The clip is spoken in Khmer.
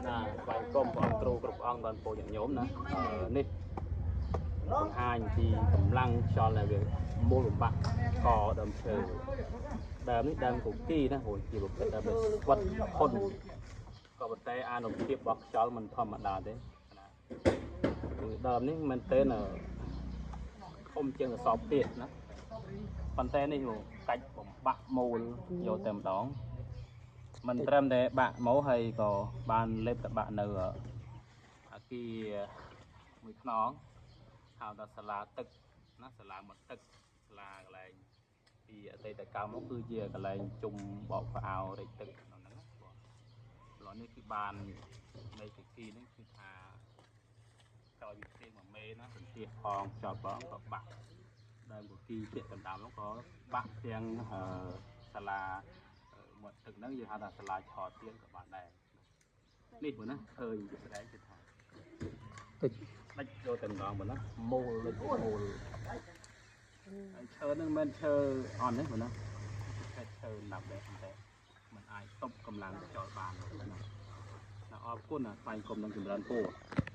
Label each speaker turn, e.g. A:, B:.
A: ណាថ្វាយគុំព្រះអង្គគ្រូគ្រប់អង្គដល់ពូញាតិញោមណានេះបង្ហាញពីកម្លាំងខ្យល់ដែលវាមូលបំបាក់កដើមឈើដើមនេះដើមកគីណាព្រោះជាប្រភេទដើមស្វិតខុនក៏ប៉ុន្តែអានុភាពរបស់ខ្យល់មិនធម្មតាទេណាគឺដើមនេះមែនទែនធំជាងកសបទៀតណាប៉ុន្តែនេះកាច់បំបាក់មូលយកតែម្ដងមិនត្រឹមតែបាក់មកហើយក៏បានលេបតបាក់នៅអាគារមួយខ្នងហៅថាសាលាទឹកណាសាលាមាត់ទឹកសាលាកន្លែងពីអតីតកាលមកគឺជាកន្លែងជុំបោកផ្អោរែកទឹកក្នុងហ្នឹងណាបងឥឡូវនេះគឺបាននៃគគីហ្នឹងគឺថាក្រោយពីភ្លៀងមួយមេណាសន្ទះផងខ្យល់ផងក៏បាក់ដើមគគីពាក់កណ្ដាលនោះក៏បាក់ទាំងសាលាមាត់ទឹកហ្នឹងយើងហៅថាសាលាឆទៀនក៏បានដែរនេះបងណាឃើញជាស្ដែងគឺថា
B: តិច
A: ដាច់យកតែម្ដងបងណាមូលដូចជាមូលហើយឈើហ្នឹងមិនមែនឈើអន់ទេបងណាប្រភេទឈើណាប់ដែរប៉ុន្តែมันអាចទប់កម្លាំងខ្យល់បានណាណាអរគុណណាថ្វាយគុំនឹងចម្រើនពរ។